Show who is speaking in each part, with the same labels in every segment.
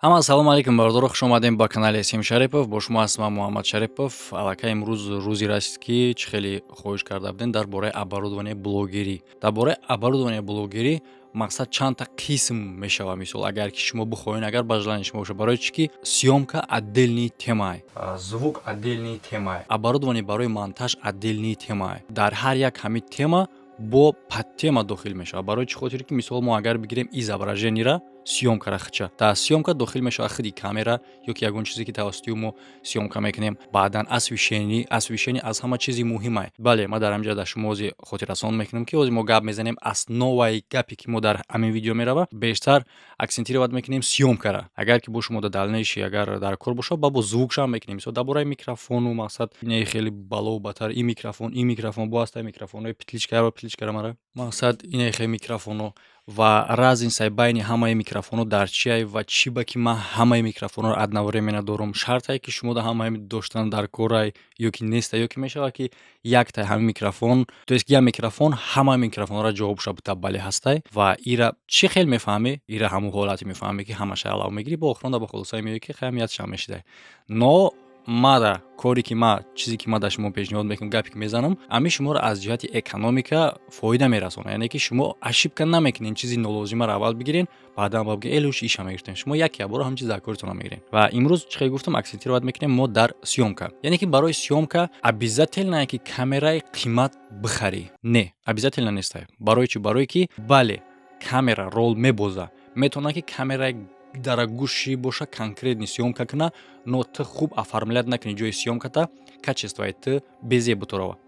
Speaker 1: Ҳама ассалому алайкум, бародаро, хуш омадем ба канали Сим Шарипов. Бо шумо ҳастам ман, Муҳаммад Шарипов. Аллакай имрӯз рӯзи расид, ки чӣ хеле хоҳиш карда будем дар бораи оборудование блогерӣ. Дар бораи оборудование блогерӣ мақсад чандта қисм мешавад. Мисол, агар ки шумо бихоҳед, агар ба желании шумо бошад, барои чӣ ки съёмка отдельный темае, звук отдельный темае, оборудование барои монтаж отдельный темае. Дар ҳар як ҳамин тема бо подтема дохил мешавад. Барои чӣ хотире ки, мисол, мо агар бигирем изображениера, съёмкара хича, дар съёмка дохил мешавад худи камера ё ки ягон чизе, ки тавассути мо съёмка мекунем, баъдан освещение. Освещение аз ҳама чизи муҳимае. Бале, ман дар ҳамин ҷа дар шумо ози хотиррасон мекунам, ки ози мо гап мезанем. Основаи гапе, ки мо дар ҳамин видео мерава, бештар акцентировать мекунем съёмкара. Агар ки бо шумо дар дальнейший агар дар кор бошад, ба бо звукшам мекунем. Мисол, дар бораи микрофону мақсад не хеле балову батар ин микрофон, ин микрофон бо ҳастаи микрофонҳои петличка, петличкара мара мақсад ине хе микрофоно ва разницаи байни ҳамаи микрофонҳо дар чие ва чӣ ба ки ман ҳамаи микрофонҳоро одновременно дорум. Шартае, ки шумо да ҳамаи доштан дар корай ё ки неста, ё ки мешавад, ки якта ҳамин микрофон, то есть як микрофон ҳамаи микрофонҳоро ҷавоб шава бита. Бале, ҳастай. Ва ира чӣ хел мефаҳмӣ? Ира ҳамун ҳолате мефаҳмӣ, ки ҳамаша алав мегирӣ, бо охиронда ба хулосае меоӣ, ки хаямиятшам мешидай. Но мада коре ки ма, чизе ки ма дар шумо пешниҳод мекунам, гапе ки мезанам, ҳамин шуморо аз ҷиҳати экономика фоида мерасонад. Яъне ки шумо ошибка намекунед, чизи нолозимаро аввал бигирен, баъдан ба бигӯ элуш иша мегиртем. Шумо як яборо ҳамин чиз дар коритона мегирен. Ва имрӯз, чӣ хел гуфтам, акцентировать мекунем мо дар съёмка. Яъне ки барои съёмка обязательно ки камераи қимат бихарӣ? Не, обязательно нестай. Барои чӣ? Барое ки, бале, камера рол мебоза, метавонад, ки камераи дарагӯшӣ боша, конкретный съёмка куна, но ту хуб оформлять накунӣ ҷои съёмката, качествои ту безеб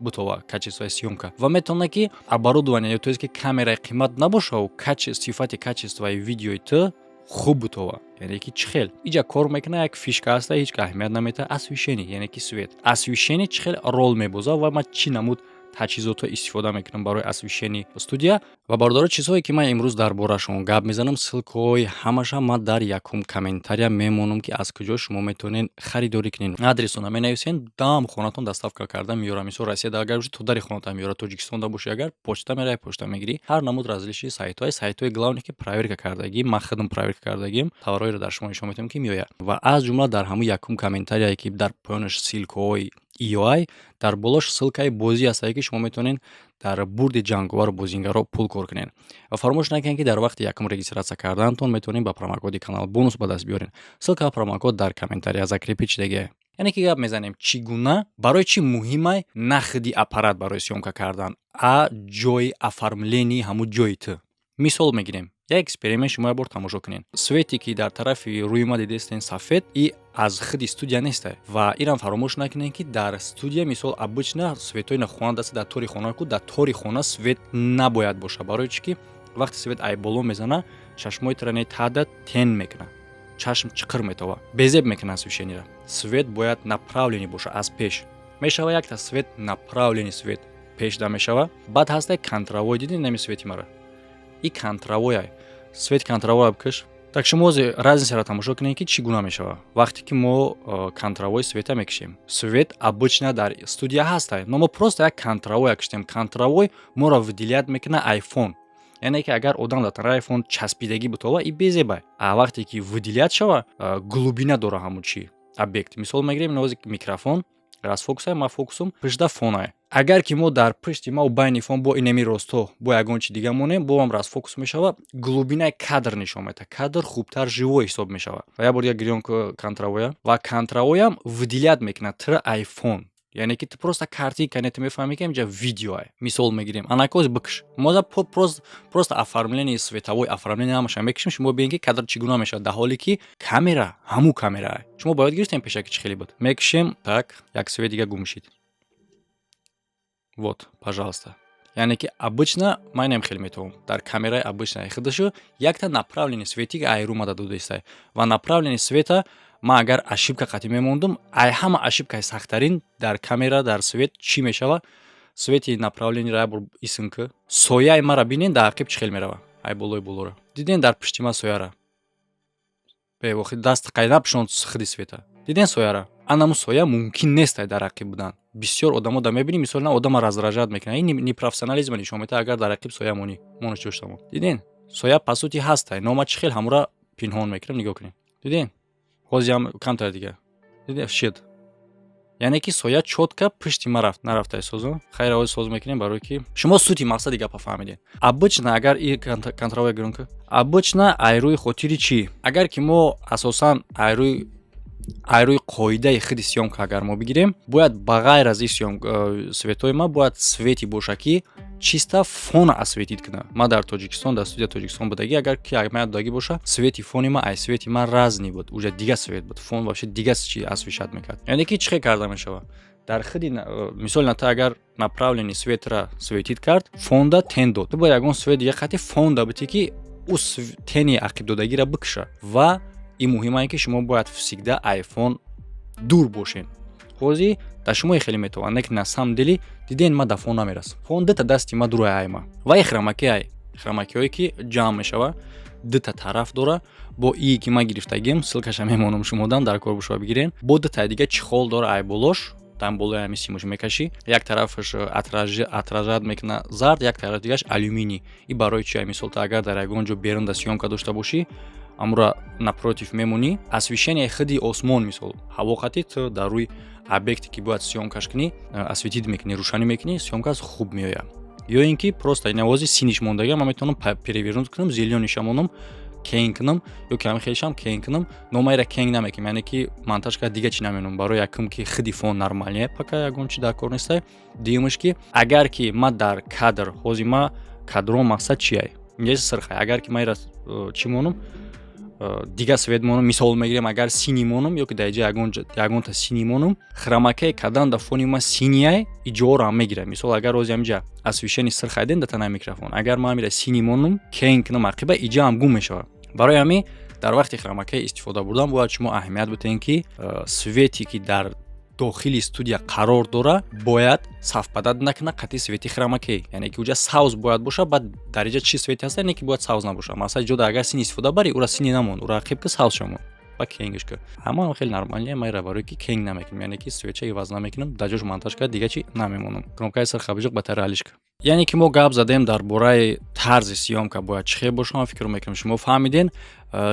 Speaker 1: бутова, качествои съёмка. Ва метавонад, ки оборудование ё то есть ки камераи қимат набошаву сифати качествои видеои ту хуб бутова. Яъне ки чӣ хел иҷа кор мекуна? Як фишка ҳаста, ҳеҷ ка аҳамият наметаҳад. Освещение, яъне ки свет. Освещение чӣ хел рол мебозад ва ман чӣ намуд таҷҳизотҳо истифода мекунам барои освещение студия? Ва, бародаро, чизҳое, ки ман имрӯз дар борашон гап мезанам, ссылкаҳои ҳамаша ман дар якум комментария мемонам, ки аз куҷо шумо метавонед харидорӣ кунед. Адресона менависен, дам хонатон доставка карда меёрам. Мисол, Россияда агар боши, то дари хонатон меёрад, Тоҷикистонда боши агар, почта меравӣ, почта мегирӣ. Ҳар намуд различный сайтҳои, сайтҳои главное, ки проверка кардагӣ. Ман худам проверка кардагим, товарҳоеро дар шумо нишон медиҳам, ки меояд. Ва аз ҷумла дар ҳамун якум комментарияе, ки дар поёнаш ссылкаҳои иоай, дар болош ссылкаи бозӣ ҳастае, ки шумо метавонед дар бурди ҷанговару бозингарро пул кор кунед. Ва фаромӯш накунед, ки дар вақти якум регистрация карданатон метавонед ба промокоди канал бонус ба даст биёред. Ссылка, промокод дар комментария закрепить шудагиа. Яъне ки гап мезанем, чӣ гуна, барои чӣ муҳимай на худи аппарат барои съёмка кардан, а ҷои оформлении ҳамун ҷои ту. Мисол мегирем, як эксперимент шумо як бор тамошо кунед. Свете, ки дар тарафи рӯи ма дидестен, сафед, и аз худи студия нестай. Ва инам фаромӯш накунед, ки дар студия, мисол, обычно светҳои на хона даста, дар тори хона ку, дар тори хона свет набояд боша. Барои чӣ ки вақте свет ай боло мезана, чашмои тура не тада тен мекунад, чашм чиқир метова, безеб мекунад освещениера. Свет бояд направленный боша, аз пеш мешава якта свет, направленный свет пешда мешава. Баъд ҳастай контровой. Дидед нами свети мара? И контровой свет, контровой бикаш. Так, шумо ози разницаро тамошо кунед, ки чӣ гуна мешава, вақте ки мо контровой света мекушем. Свет обычно дар студия ҳастай, но мо просто як контровой куштем. Контровой моро выделять мекунад ай фон. Яъне ки агар одам дар тарафи фон часпидагӣ бутова, и безебай, а вақте ки выделять шава, глубина дора ҳамун чи объект. Мисол мегирем, нози микрофон расфокусай, ма фокусум пушта фонай. Агар ки мо дар пушти ма байни фон бо инами росто бо ягон чи дига монем, боам расфокус мешава, глубинаи кадр нишон медиҳад, кадр хубтар, живой ҳисоб мешава. Ва як бор дига гирён контровоя. Ва контровоям выделять мекунад тра ай фон, яъне ки ту просто картинка не, ту мефаҳмӣ, ки инҷа видеоа. Мисол мегирем, анакоз бикш мо просто оформление, световой оформление ҳамаша мекушем, шумо бибинед, ки кадр чӣ гуна мешавад, дар ҳоле ки камера ҳамун камераа. Шумо бояд гирифтем пешаки, чӣ хеле буд. Мекушем, так, як свет дига гум шид. Вот, пожалуйста. Яъне ки обычно ман инам хеле метавонам дар камераи обычная худашу якта направленный свети айру мада додистай. Ва направленный света ман агар ошибка қатъӣ мемондум, ай ҳама ошибкаи сахттарин дар камера, дар свет чӣ мешава? Свети направленныйро як бор исм ки сояи мара бинен, дар ақиб чӣ хел мерава, ай болои болора диден, дар пушти ман сояра бевохи даст қай напушонд худи света. Диден сояра? Анаму соя мумкин нест ай дар ақиб будан. Бисёр одамо да мебинӣ, мисол, на одама раздражать мекунад, ин непрофессионализма нишон медиҳад. Агар дар ақиб соя монӣ, монаш ҷоштамо. Диден, соя по сути ҳастай, но ма чӣ хел ҳамура пинҳон мекунам? Нигоҳ кунед. Дидем, ҳозиам камтар дига дидем шид, яъне ки соя чётко пушти ма рафт. Нарафтай созу, хайр, ҳози соз мекунем, барое ки шумо сути мақсади гапа фаҳмидед. Обычно агар и контровая гирёнка, обычно айрӯи хотири чӣ, агар ки мо асосан айрӯи қоидаи худи съёмка агар мо бигирем, бояд ба ғайр аз ин светҳои ма бояд свети боша, ки чисто фона осветить кунад. Ма дар Тоҷикистон, дар студия Тоҷикистон будагӣ, агар ки додагӣ боша, свети фони ма ай свети ма разный буд, уже дига свет буд, фон вообще дига чи освещать мекард. Яъне ки чӣ хел карда мешавад? Дар худи мисол ната агар направленный светра светить кард, фонда тень дод, ту бояд ягон свет дига қати фонда битӣ, ки ӯ тени ақибдодагиро бикша. Ва ин муҳимае, ки шумо бояд всегда ай фон дур бошед. Ҳозир дар шумо хеле метавонад, не ки на самом деле диден, ма да фон намерасам, фон дута дасти ма дуруи айма. Ва и хромакей, ай хромакейҳое ки ҷамъ мешава, дута тараф дора. Бо ие ки ман гирифтагим, ссылкаша мемонам, шумодам дар кор бошава, бигирен. Бо дутаи дига чехол дора, ай болош, там болои ҳами симош мекашӣ, як тарафаш отражать мекуна зард, як тараф дигаш алюминий. И барои чи? Мисол, ту агар дар ягон ҷо берун да съёмка дошта бошӣ, амура напротив мемонӣ, освещение худи осмон, мисол ҳаво қати, ту дар рӯи объекте ки бояд съёмкаш кунӣ, осветить мекунӣ, рӯшанӣ мекунӣ, съёмкас хуб меояд. Ё ин ки просто навози синиш мондага, ман метавонам перевернуть кунам, зелёныйша монам, кенг кунам, ё ки ҳами хелишам кенг кунам. Но ма ира кенг намекунам, яъне ки монтаж кард, дига чӣ намемонам. Барои якум, ки худи фон нормальный, пока ягон чи дар кор нестай. Дуюмаш, ки агар ки ма дар кадр, ҳозир ма кадром мақсад чиай? Инҷа сирхай. Агар ки ма ира чӣ монам, дига свет монам, мисол мегирем, агар синий монам ё ки дар иҷа ягонта синий монам, хромакей кардан дар фони ма синийай, иҷоро ҳам мегирам. Мисол, агар ҳозир ҳамиҷа освещение сирх айдем дар танаи микрофон, агар ман ҳамира синий монам, кенг кунам ақиба, иҷа ҳам гум мешавад. Барои ҳамин дар вақти хромакей истифода бурдан бояд шумо аҳамият бидиҳем, ки свете ки дар дохили студия қарор дора, бояд совпадать накунад қати свети хромакей, яъне ки уҷа савз бояд боша. Баъд дар иҷа чӣ свети ҳаста, яъне ки бояд савз набоша. Масалан, ҷода агар синий истифода барӣ, ура синий намон, ура ақиб ки савз шамон ба кенгиш ка. Ҳамаам хеле нормальный. Майра барое ки кенг намекунем, яъне ки светча иваз намекунам, дар ҷош монтаж кард, дига чи намемонам. Кнопкаи сирхабиҷоқ ба тари алишка. Яъне ки мо гап задем дар бораи тарзи съёмка бояд чӣ хел боша. Ман фикр мекунам, шумо фаҳмиден.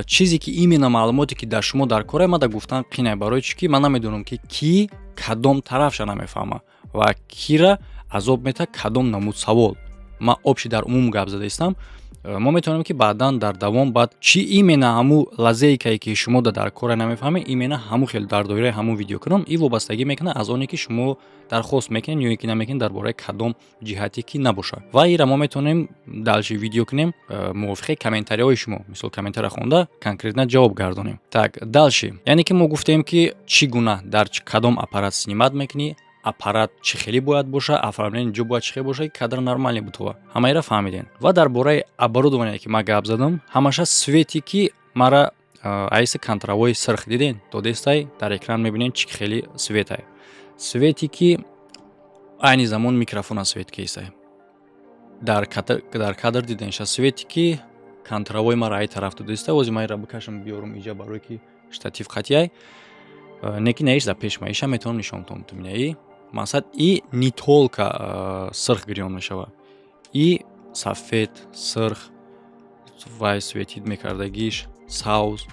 Speaker 1: Чизе ки именно маълумоте ки дар шумо дар кора, мада гуфтан қинай, барои чӣ ки ман намедонам, ки кӣ кадом тарафша намефаҳма ва кира азоб мета, кадом намуд савол. Ман общий, дар умум гап зада истам. Мо метавонем, ки баъдан дар давом баъд чӣ именно ҳамун лазейкае, ки шумо дар кора намефаҳмед, именно ҳамун хел дар доираи ҳамун видео кунам. Ин вобастагӣ мекунад аз оне, ки шумо дархост мекунед ё ин ки намекунед, дар бораи кадом ҷиҳате ки набошад. Ва ира мо метавонем дальше видео кунем мувофиқи комментариҳои шумо. Мисол, комментария хонда, конкретно ҷавоб гардонем. Так, дальше, яъне ки мо гуфтем, ки чӣ гуна, дар кадом аппарат снимать мекунӣ, аппарат чӣ хеле бояд боша, оформление ҷо бояд чӣ хел боша, ки кадр нормальный бутова. Ҳамаира фаҳмидем. Ва дар бораи оборудование ки ман гап задам, ҳамаша свети ки мара аиси контровой сирх диден додестай, дар экран мебинем, чӣ хели светай, свети ки айни замон микрофона свет кесай, дар кадр диденша, свети ки контровой мара ай тараф додеста. Ози ман ира бикашам, биёрам иҷа, барое ки штатив қатъияй не ки наиш за пешма иша метавонам нишонтон туминаи. Мақсад, и не только сирх гирён мешавад, и сафед, сирх вай светить мекардагиш, савз,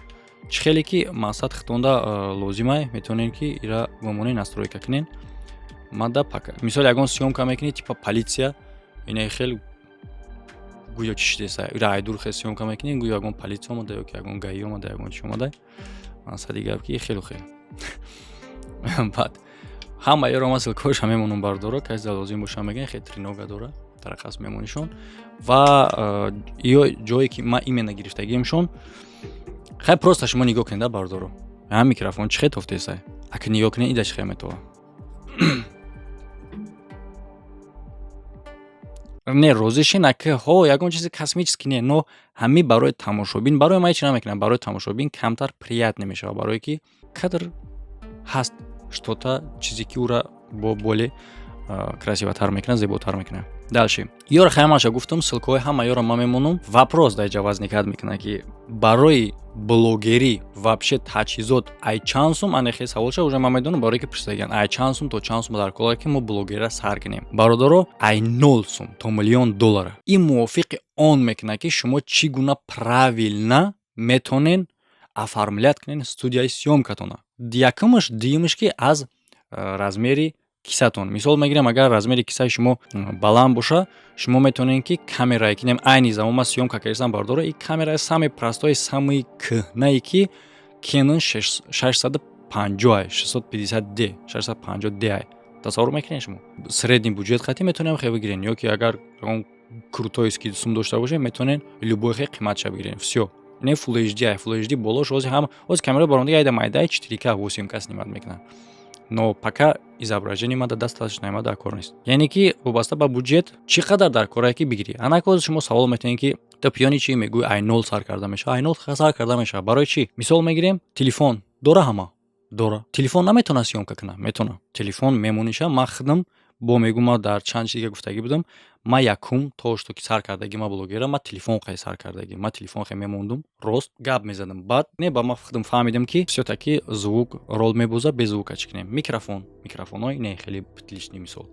Speaker 1: чӣ хеле ки мақсад хитонда лозимай, метавонем, ки ира бомонӣ настройка кунем. Мада мисол ягон съёмка мекунӣ, типа полиция, инаи хел гӯё чӣ шудеса, ира айдур хел съёмка мекунӣ, гӯё ягон полиция омада ё ки ягон ГАИ омада, ягон чӣ омада. Мақсади гап, ки хелу хел. Баъд ҳама ёро ман ссылкаҳоша мемонам, бардоро, касе лозим боша, мегӯян, хел тринога дора, дар қасд мемонишон. Ва ё ҷое ки ман именно гирифтагиемшон, хай, просто шумо нигоҳ кунед, бардоро, ҳам микрофон чӣ хел тофтесай. Ака нигоҳ кунед, ида чӣ хел метова. Не розӣ шин, ака, ҳо, ягон чизи космический не, но ҳами барои тамошобин, барои ман ҳеч намекунам, барои тамошобин камтар приятно мешавад, барое ки кадр ҳаст, что-то чизе ки ӯра бо боле красивотар мекунад, зеботар мекунад. Дальше ёра ҳамаша гуфтам, ссылкаҳои ҳама ёра ман мемонам. Вопрос дар инҷа возникать мекунад, ки барои блогерӣ вообще таҷҳизот ай чанд сум? Ане хел саволша уже ман медонам, барое ки пурсидагиан, ай чанд сум то чанд сум дар кола, ки мо блогерра сар кунем. Бародаро, ай 0 сум то миллион доллара. Ин мувофиқи он мекунад, ки шумо чӣ гуна правильно метонен. оформлять кунед студияи съёмкатона. Якумаш, дуюмаш, ки аз размери кисатон. Мисол мегирем, агар размери кисаи шумо баланд боша, шумо метавонед, ки камерае ки айни замон ман съёмка кардистам, бардора, и камераи самый простой, самый кӯҳнае, ки Canon 650, 650 D, 650 D, тасаввур мекунед, шумо средний бюджет хати метавонем хе бигирен, ё ки агар ягон крутой сум дошта бошед, метавонед любой хе қиматша бигирен. Всё, не Full HD, Full HD болош. Ҳози ҳам ҳози камера баромадаги айда майдаи 4K, 8K снимать мекунад, но пока изображение мада дасташ наомад, дар кор нест. Яъне ки вобаста ба бюджет чӣ қадар дар корае, ки бигирӣ. Анака ҳозир шумо савол метавонед, ки то пиёни чӣ мегӯй, ай нол сар карда мешавад? Ай нол сар карда мешавад. Барои чӣ? Мисол мегирем, телефон дора, ҳама дора. Телефон наметавонад съёмка кунад? Метавонад. Телефон мемониша. Ман худам бо мегӯм, ман дар чанд чиз дига гуфтагӣ будам. Ман якум то что ки сар кардагӣ ман блогера, ман телефон қай сар кардагӣ, ман телефон хе мемондум, рост гап мезадам. Баъд не, ба ман худам фаҳмидам, ки всё-таки звук рол мебозад. Без звука чӣ кунем? Микрофон, микрофонҳои не хеле петличный, мисол,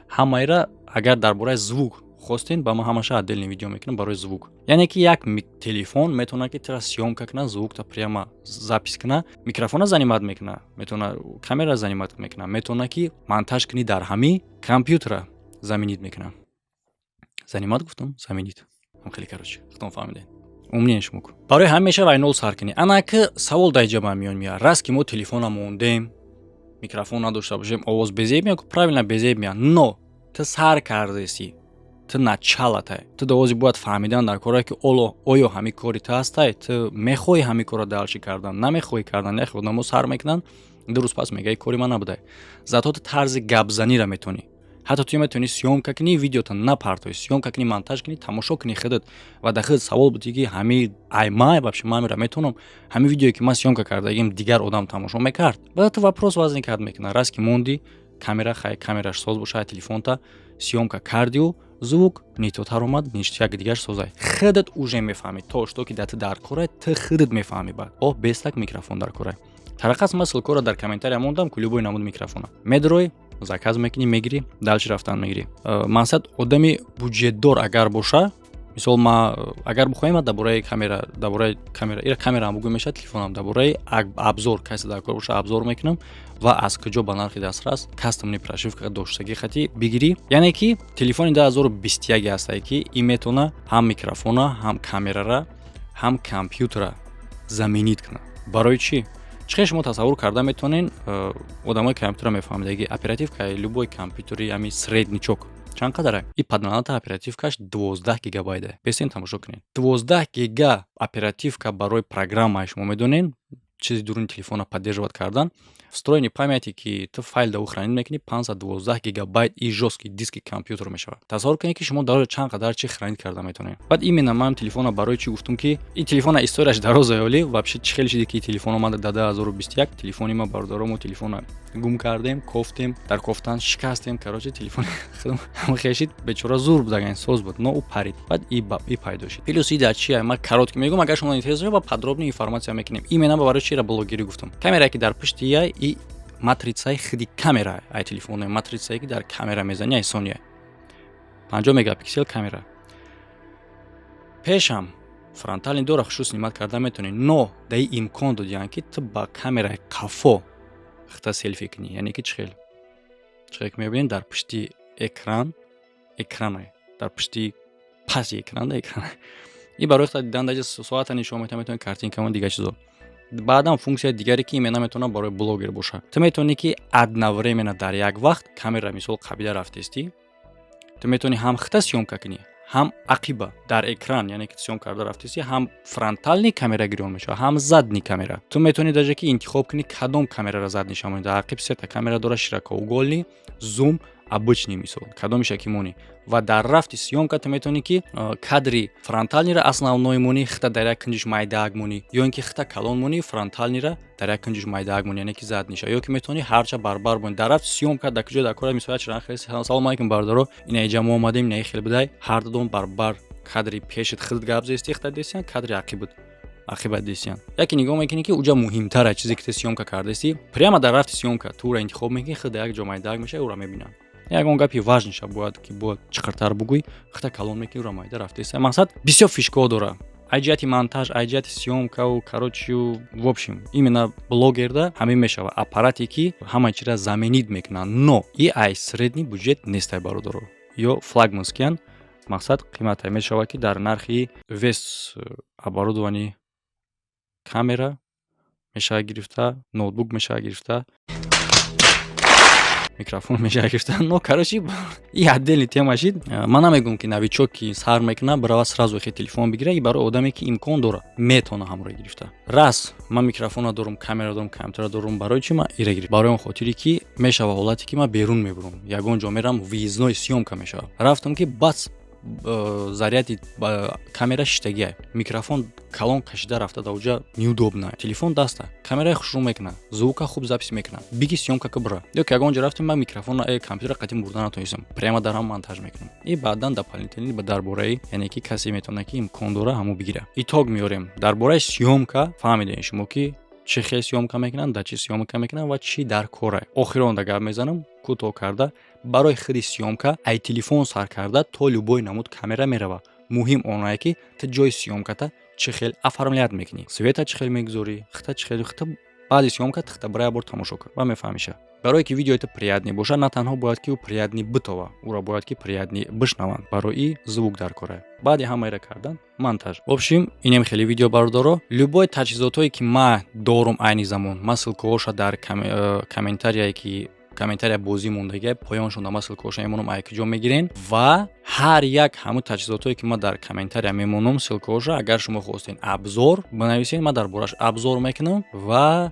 Speaker 1: ҳамаира. Агар дар бораи звук хостем, ба ман ҳамаша отдельный видео мекунам барои звук. Яъне ки як телефон метавонад, ки тира съёмка кунад, звукта прямо запись кунад, микрофона занимать мекунад, метавонад камера занимать мекунад, метавонад, ки монтаж кунӣ, дар ҳами компютера заменить мекунад. Занимать гуфтам, заменить хеле, короче, худтон фаҳмидед, умнее шумо. Барои ҳамин мешава ай нол сар кунӣ. Анаки савол дар иҷа ба миён меяд: раст ки мо телефона мондем, микрофон надошта бошем, овоз безеб меяд, правильно, безеб меяд, но ту сар кардеси, ту началатай, ту довози бояд фаҳмидан дар коре, ки оло оё ҳамин кори ту ҳастай, ту мехоҳӣ ҳамин корро дальше кардан, намехоҳӣ кардан. Яхе одамо сар мекунанд, 2 рӯз пас мегаи, кори ман набудай. Зато ту тарзи гапзаниро метавонӣ, ҳатто ту метавонӣ съёмка кунӣ, видеота напартоӣ, съёмка кунӣ, монтаж кунӣ, тамошо кунӣ худат ва дар худ савол будӣ, ки ҳами ай май вообще ман ҳамира метавонам, ҳамин видеое, ки ман съёмка кардагим, дигар одам тамошо мекард? Баъд ту вопрос возникать мекунад. Раст ки монди камера, хай, камераш соз боша, телефонта съёмка кардиу звук нитотар омад, ништяк дигар созай, худат уже мефаҳмӣ то что ки да ту дар корай, ту худат мефаҳмӣ. Баъд о бестак микрофон дар корай. Тарақас ман ссылкаро дар комментария мондам, ку любой намуд микрофона медрой, заказ мекунӣ, мегирӣ, дальше рафтан мегирӣ. Мақсад, одами бюджетдор агар боша, мисол, ма агар бихоҳем, ма дар бораи камера, дар бораи камера, ира камераам бугӯ мешавад, телефонам, дар бораи абзор касе дар кор боша, абзор мекунам ва аз куҷо ба нархи дастрас кастомный прошивка доштагӣ хати бигирӣ. Яъне ки телефони 2021 ҳастае, ки ин метавона ҳам микрофона, ҳам камерара, ҳам компютера заменить кунад. Барои чӣ? Чӣ хел шумо тасаввур карда метавонед? Одамои компютера мефаҳмидаги, оперативкаи любой компютери ҳами среднячок чанд қадара? И паднаната оперативкаш 12 гигабайта. Бесен тамошо кунед, 12 гига оперативка барои программаи, шумо медонед, чизи дуруни телефона поддерживать кардан, встроенный памяти, ки ту файл да ӯ хранить мекунӣ, 512 гигабайт и жёсткий диски компютер мешавад. Тасаввур кунед, ки шумо дар чанд қадар чи хранить карда метавонед. Баъд именно ман телефона барои чӣ гуфтум, ки ин телефона историяш дароза оли. Вообще чӣ хеле шиде, ки телефон омада дар 2021? Телефони ма, бародаромо, телефона гум кардем, кофтем, дар кофтан шикастем. Короче, телефони худам хешид, бечора, зур буд, соз буд, но ӯ парид. Баъд и пайдо шид. Плюс и дар чи ман короткий мегӯм, агар шумо интерес ба подробный информация мекунем. Именно барои чира блогерӣ гуфтам. Камерае, ки дар пушти я, и матрицаи худи камера ай телефоне, матрицае, ки дар камера мезани, ай Сония, 50 мегапиксел камера. Пешам фронтальный дора, хушу снимать карда метавонӣ, но даи имкон додиянд, ки ту ба камераи қафо хита селфи кунӣ. Яъне ки чӣ хел? Чӣ хел ки мебинед, дар пушти экран экране, дар пушти паси экран экран. И барои хита дидан даҷа соата нишон метавон, метавонӣ картинкамо, дигар чизо. Баъдам функсияи дигаре, ки именно метавонад барои блогер бошад: ту метавонӣ, ки одновременно, дар як вақт камера, мисол, қабида рафтестӣ, ту метавонӣ ҳам хита съёмка кунӣ, ҳам ақиба дар экран. Яъне ки съём карда рафтестӣ, ҳам фронтальный камера гирён мешавад, ҳам задний камера. Ту метавонӣ даже ки интихоб кунӣ, кадом камераро задний шамонӣ. Дар ақиб сета камера дора: широкоугольный, зум, обычный. Мисол, кадомиша ки монӣ ва дар рафти съёмка, ту метавонӣ, ки кадри фронтальныйра основной монӣ, хита дар як кунҷиш майдаак монӣ, ё ин ки хита калон монӣ, фронтальныйра дар як кунҷиш майдаак монӣ, яъне ки заднийша, ё ки метавонӣ ҳарча барбар монӣ дар рафти съёмка. Дар куҷо дар кора, мисол, салом алейкум, бародаро, ина иҷа мо омадем, ина хел будай, ҳар дудон барбар кадри пешит худат гап зести, хита десиян, кадри ақибут ақиба десиян. Яке нигоҳ мекунӣ, ки уҷа муҳимтара чизе, ки ту съёмка кардасӣ, прямо дар рафти съёмка ту ӯра интихоб мекунӣ, худ як ҷо майдаак мешавӣ, ӯра мебинанд. Ягон гапи важныйша бояд, ки бояд чиқиртар бугӯй, хита калон мекунӣ, ӯра майда рафтеса. Мақсад, бисёр фишкаҳо дора. Ай ҷиҳати монтаж, ай ҷиҳати съёмкау, короче, в общем, именно блогерда ҳамин мешава аппарате, ки ҳама чизра заменить мекунанд. Но и ай средний бюджет нестай, бародаро, ё флагманскиян. Мақсад, қимате мешавад, ки дар нархи весь оборудование камера мешавад гирифта, ноутбук мешавад гирифта, микрофон мешавад гирифта. Но, короче, и отдельный тема шид. Ман намегӯям, ки новичок, ки сар мекунад, барава сразу хе телефон бигира. И барои одаме, ки имкон дорад, метавона ҳамроҳ гирифта. Раз ман микрофона дорум, камера дорум, компютера дорум, барои чӣ ман ира гирифт? Барои он хотире, ки мешава ҳолате, ки ман берун мебурам, ягон ҷо мерам, выездной съёмка мешавад. Рафтам, ки бас заряди камера шиштагиа, микрофон калон кашида рафта даоҷа неудобно, телефон даста, камераи хушрӯ мекунад, звука хуб запись мекунад, биги, съёмка ка бура. Ё ки ягон ҷо рафтем, ман микрофона, компютера қатъи бурда натонистам, прямо дар ҳам монтаж мекунам. И баъдан дополнительно дар бораи, яъне ки касе метавонад, ки имкон дора, ҳамо бигира. Итог меорем дар бораи съёмка. Фаҳмидем шумо, ки чӣ хел съёмка мекунанд, дар чӣ съёмка мекунанд ва чӣ дар кора. Охиронда гап мезанам кӯтоҳ карда: барои худи съёмка ай телефон сар карда то любой намуд камера мерава. Муҳим онае, ки ту ҷои съёмката чӣ хел оформлять мекунӣ, света чӣ хел мегузорӣ, хита чӣ хел хита. Баъди съёмка тихта бира як бор тамошо кун ва мефаҳмиша. Барое ки видеои ту приятный бошад, на танҳо бояд, ки ӯ приятный битова, ӯро бояд, ки приятный бишнаванд. Барои звук дар кора, баъди ҳамаира кардан, монтаж. В общем, инем хеле видео, бародаро. Любой таҷҳизотое, ки ман дорум айни замон, ман ссылкаҳоша дар комментарияе, ки комментария бозӣ мондагия, поёншонда ман ссылкаҳоша мемонам, ай куҷо мегирен. Ва ҳар як ҳамун таҷҳизотое, ки ман дар комментария мемонам ссылкаҳоша, агар шумо хостен обзор бинависед, ман дар борааш обзор мекунам. Ва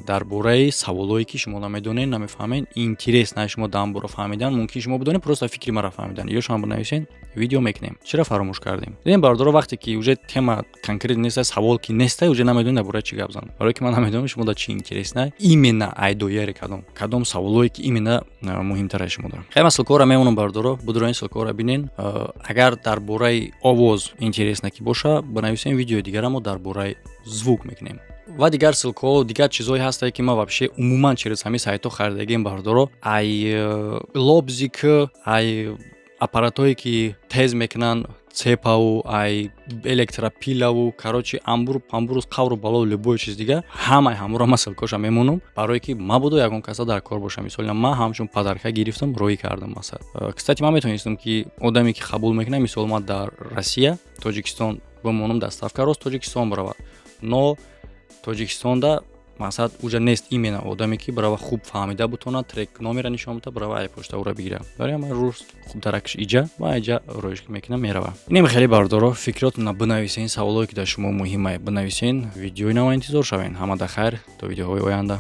Speaker 1: дар бораи саволое, ки шумо намедонед, намефаҳмед, интерес на шумо дар бора фаҳмидан, мумкин шумо бидонед, просто фикри маро фаҳмидан, ё шумо бинависед, видео мекунем. Чиро фаромӯш кардем? Дидем, бародаро, вақте ки уже тема конкрет неста, савол ки неста, уже намедонем дар бораи чӣ гап занам. Барое ки ман намедонам, шумо дар чӣ интерес на, именно айдояре кадом саволое, ки именно муҳимтар шумо дорам. Хеле ман ссылкаҳоро мемонам, бародаро, будроин, ссылкаҳоро бинен. Агар дар бораи овоз интересно ки боша, бинависем, видеои дигара мо дар бораи звук мекунем. Ва дигар ссылкаҳо, дигар чизҳое ҳастае, ки ман вообще умуман через ҳамин сайтҳо харидагием, бародаро, ай лобзик, ай аппаратҳое, ки тез мекунанд цепаву, ай электропилаву, короче, амбуру памбуру, қавру бало, любой чиз дига, ҳамаи ҳамуро ман ссылкаоша мемонам, барое ки мабодо ягон каса дар кор боша. Мисол, ман ҳамчун подарка гирифтам, роҳӣ кардам. Масалан, кстати, ман метавонистам, ки одаме, ки қабул мекунад, мисол, ман дар Россия, Тоҷикистон бимонам, доставка рост Тоҷикистон биравад. Но Тоҷикистонда, мақсад, уҷа нест именно одаме, ки барава, хуб фаҳмида бутонад, трек номера нишон бита, барава, ай почта ура бигира. Барои ман рӯз хубтаракш иҷа ва иҷа роиш мекунам, мерава. Инем хеле, бародаро, фикротона бинависен, саволое, ки дар шумо муҳимае, бинависен. Видеои нава интизор шавен. Ҳамада хайр, то видеоҳои оянда.